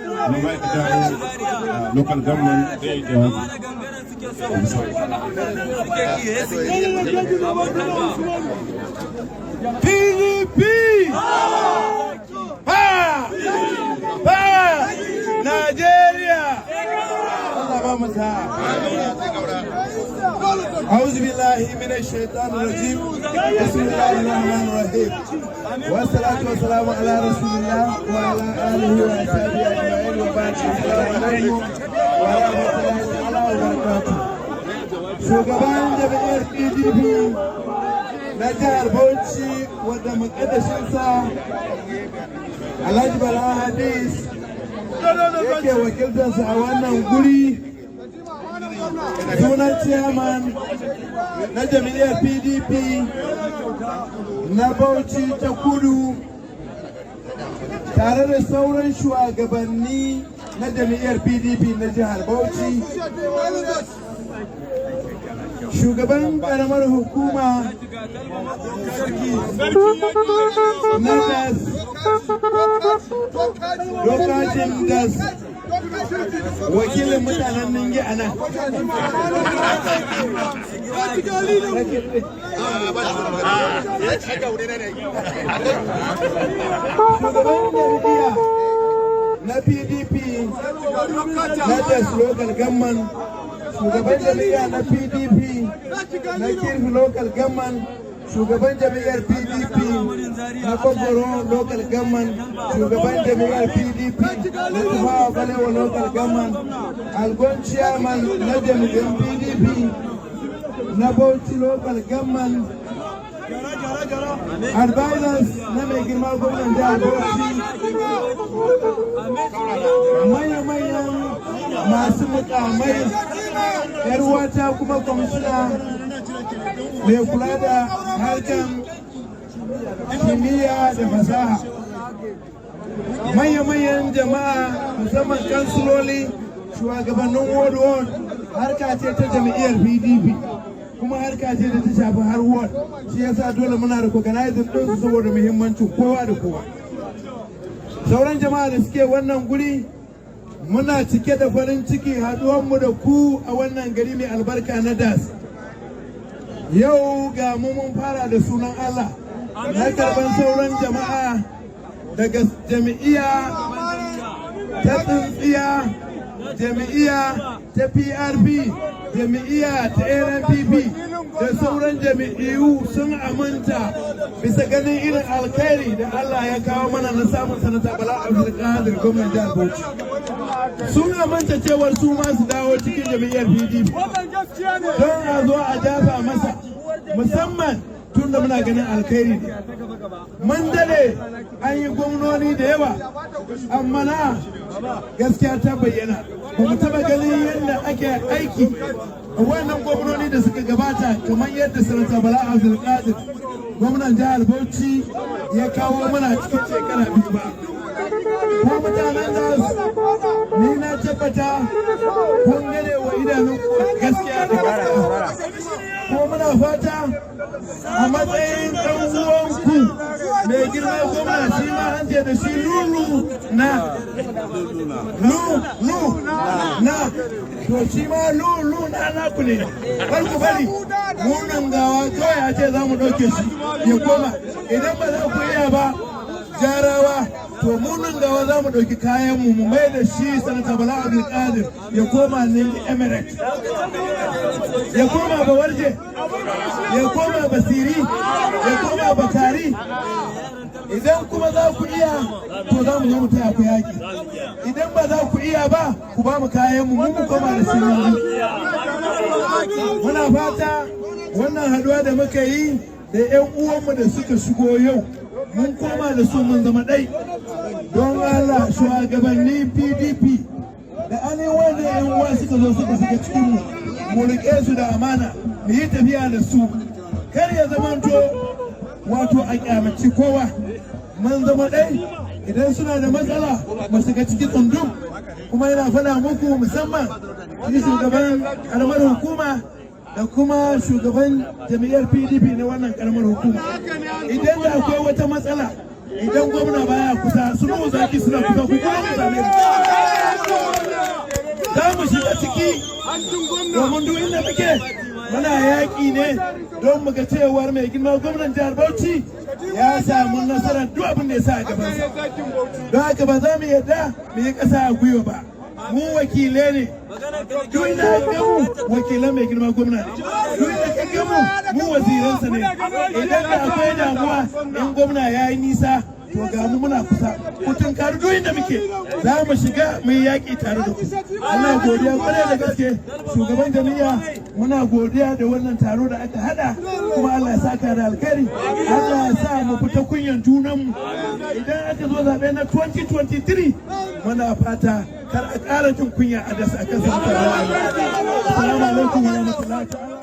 Na ma'aikata local government zai yi jawabi. PDP! Power! Power! Nigeria! Allah ba mu sa'a. أعوذ بالله من الشيطان الرجيم، بسم الله الرحمن الرحيم، والصلاة والسلام على رسول الله وعلى آله وصحبه أجمعين، وبعد، السلام عليكم ورحمة الله تعالى وبركاته. Shugaban jam'iyyar PDP na jihar Bauchi, wadda mukaddashinsa Alhaji Bala Hadis yake wakiltarsa a wannan guri, sunan chairman na jam'iyyar PDP na Bauchi ta Kudu, tare da sauran shugabanni na jam'iyyar PDP na jihar Bauchi, shugaban karamar hukuma na Das, lokacin Das, wakilin mutanen Ningi a nan, shugaban jam'iyya na PDP na Das local government, shugaban jam'iyya na PDP na Kirfi local government, shugaban jam'iyyar PDP na Kogoro local government, shugaban jam'iyyar PDP na Tafawa Balewa local government, algon chairman na jam'iyyar PDP na Bauchi local government, advisors na mai girma gwamnan jihar Bauchi, manya-manyan masu mukamai, yar uwata kuma kwamishina mai kula da harkan kimiyya da fasaha, manya-manyan jama'a, musamman kansuloli, shugabannin ward ward. Harka ce ta jam'iyyar PDP, kuma harka ce da ta shafi har ward, shi yasa dole muna recognizing ɗinsu saboda muhimmancin kowa da kowa. Sauran jama'a da suke wannan guri, muna cike da farin ciki haɗuwanmu da ku a wannan gari mai albarka na Das. Yau ga mu mun fara da sunan Allah na karban sauran jama'a daga jam'iyya ta tsintsiya, jam'iyya ta PRP, jam'iyya ta NNPP da sauran jam'iyyu. Sun aminta bisa ganin irin alkhairi da Allah ya kawo mana na samun Sanata Bala Abdulkadir gwamnan jihar Bauchi. Sun aminta cewar su ma su dawo cikin jam'iyyar PDP don a zo a dafa masa, musamman tun da muna ganin alkhairi ne. Mun dade an yi gwamnoni da yawa, amma na gaskiya ta bayyana, ba mu taba ganin yadda ake aiki a wannan gwamnoni da suka gabata kamar yadda Sanata Bala Abdulkadir gwamnan jihar Bauchi ya kawo mana cikin shekara 2 ba. Ko mutanen da ni na tabbata kun gane wa idanun gaskiya da gaskiya. Ko muna fata a matsayin ɗan uwanku mai girma gwamna, shi ma an ce da shi lulu na lu na, to shi ma lulu na naku ne. Kar ku bari munan gawa kawai a ce za mu ɗauke shi ya koma. Idan ba za ku iya ba, Jarawa, to munan gawa za mu ɗauki kayan mu, mu mai da shi Sanata Bala Abdulkadir ya koma Ningi Emirate, ya koma Bawarje, ya koma Basiri, ya koma Bakari. Idan kuma za ku iya, to za mu zo mu taya ku yaki. Idan ba za ku iya ba, ku ba mu kayan mu, mu koma da shi. Muna fata wannan haduwa da muka yi da 'yan uwanmu da suka shigo yau, mun koma da su mun zama ɗai. Don Allah, shugabanni PDP da ainihin wanda 'yan uwa suka zo suka shiga cikin mu, mu riƙe su da amana, mu yi tafiya da su, kar ya zamanto wato a kyamaci kowa. Mun zama ɗai. Idan suna da matsala, mu shiga cikin tsundum. Kuma yana faɗa muku, musamman shi shugaban karamar hukuma da kuma shugaban jam'iyyar PDP na wannan karamar hukuma, idan da akwai wata matsala, idan gwamna baya kusa, su Zaki suna kusa, ku kuma mu same. ciki, domin duk inda muke muna yaƙi ne don mu ga cewar mai girma gwamnan jihar Bauchi ya samu nasarar duk abin da ya sa a gabansa. Don haka ba za mu yarda mu yi ƙasa a gwiwa ba. Mu wakilai ne. Duk inda ka ga mu, wakilan mai girma gwamna ne. Duk inda ka ga mu, mu waziransa ne. Idan da akwai damuwa, in gwamna ya yi nisa, to ga mu muna kusa. Ku tunkari duk inda muke, za mu shiga mu yi yaƙi tare da ku. Muna godiya kwarai da gaske. Shugaban jami'a, muna godiya da wannan taro da aka hada, kuma Allah ya saka da alkhairi. Allah ya sa mu fita kunyan junanmu idan aka zo zaɓe na 2023. Muna fata kar a ƙara jin kunya a dasa akan sa. Assalamu alaikum wa rahmatullahi ta'ala.